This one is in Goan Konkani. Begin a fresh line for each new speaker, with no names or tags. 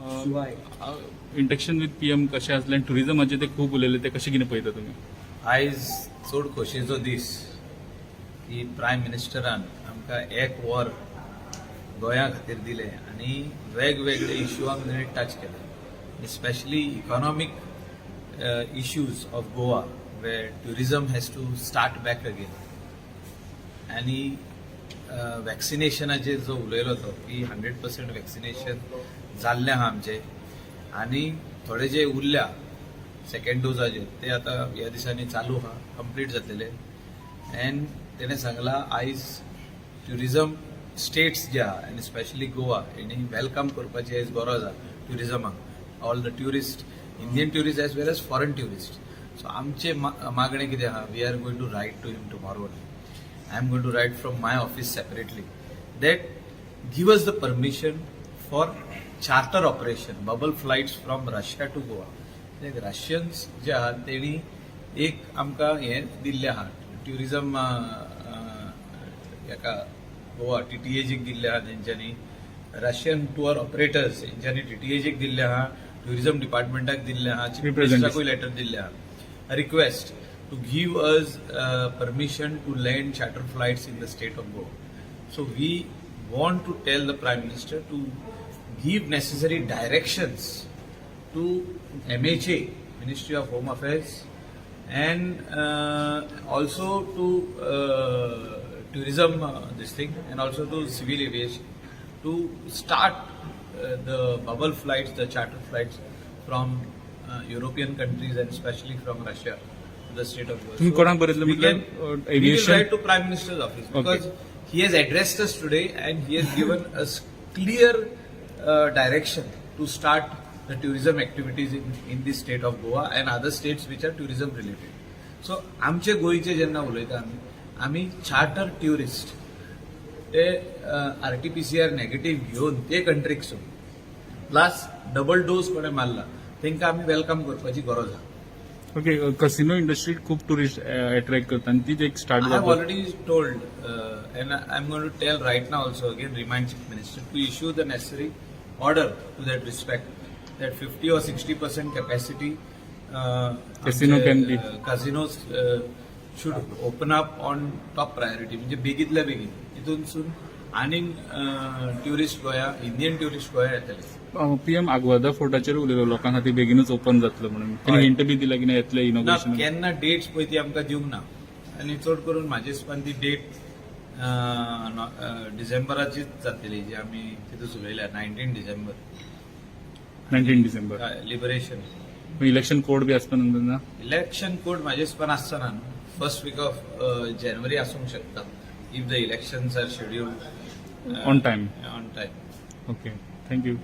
शिवाय
इंटरेक्शन विथ पीएम कशें आसलें आनी टुरिजमाचेर ते खूब उलयले, ते कशें कितें पळयता तुमी?
आयज चड खोशयेचो दीस की प्रायम मिनिस्टरान आमकां एक वर गोंया खातीर दिलें आनी वेगवेगळे इश्यूआंक ताणें टच केले, specially economic issues of Goa, where tourism has to start back again. आनी वॅक्सिनेशनाचेर जो उलयलो तो की 100% वॅक्सिनेशन जाल्लें आहा आमचें आनी थोडे जे उरल्या सेकंड डोजाचेर ते आतां ह्या दिसांनी चालू आहा, कंप्लीट जातले. एंड तेणें सांगलां, आयज ट्युरिजम स्टेट्स जे आहा आनी स्पेशली गोवा हेणी welcome करपाची आयज गरज आहा ट्युरिजमाक, all the tourist, Indian tourist as well as foreign tourist. So आमचे मागणें कितें आहा, we are going to write to him tomorrow. I am going to write from my office separately that give us the permission for charter operation, bubble flights from Russia to Goa. Russians जे आहात तेणी एक आमकां हें दिल्लें आहा, ट्युरिजम हेका गोवा टीटीएजीक दिल्लें आहा. तेंच्यांनी रशियन टूर ऑपरेटर्स हेंच्यांनी टीटीएजीक दिल्लें आहा, ट्युरिजम डिपार्टमेंटाक दिल्लें आहा, चीफ मिनिस्टराकूय लेटर दिल्लें आहा, request to give us permission to land charter flights in the state of Goa. So we want to tell the Prime Minister to give necessary directions to MHA, Ministry of Home Affairs, and also to tourism, this thing, and also to civil aviation to start the bubble flights, the charter flights from European countries and especially from Russia to the state of Goa.
तुम्ही कोणाक बरयतले
We
म्हटल्यार,
we will
aviation?
Write to Prime Minister's office because he has addressed us today and he has given us clear direction to start the tourism activities in the state of Goa and other states which are tourism related. So आमचे गोंयचे जेन्ना उलयता आमी, आमी चार्टर ट्युरिस्ट ते आरटीपीसीआर नेगेटीव्ह घेवन ते कंट्रीक सून प्लस डबल डोस कोणें मारला तांकां आमी welcome करपाची गरज आहा.
ओके, कसिनो इंडस्ट्री खूब टुरिस्ट अट्रॅक्ट करता आनी तीच एक start
I have
जाता.
Already told, and I'm going to tell right now also again, remind Chief Minister to issue the necessary order to that respect that 50 or 60% capacity
Casino
आमचे,
can be.
Casinos should open up on top priority. म्हणजे बेगीतल्या बेगीन तितूनसून आनीक ट्युरिस्ट गोंया, इंडियन ट्युरिस्ट गोंया येतले.
पीएम आगवादा फोर्टाचेर उलयलो, लोकां खातीर बेगीनूच ओपन जातलो म्हणून. तेणी
हय.
हिंट बी दिला की नाही येतले
ना.
इनॉग्रेशन?
केन्ना डेट्स पळय ती आमकां दिवंक ना आनी चड करून म्हाजे हिसपान ती डेट डिसेंबराचीच जातली, जी आमी तितून उलयल्या, 19 डिसेंबर.
19 डिसेंबर.
लिबरेशन.
इलेक्शन कोड बी आसता नंतर ना?
इलेक्शन कोड म्हाजे हिसपान आसचो ना न्हू, फर्स्ट वीक ऑफ जानेवारी आसूंक शकता if the elections are scheduled
On time.
On time.
Okay, thank you.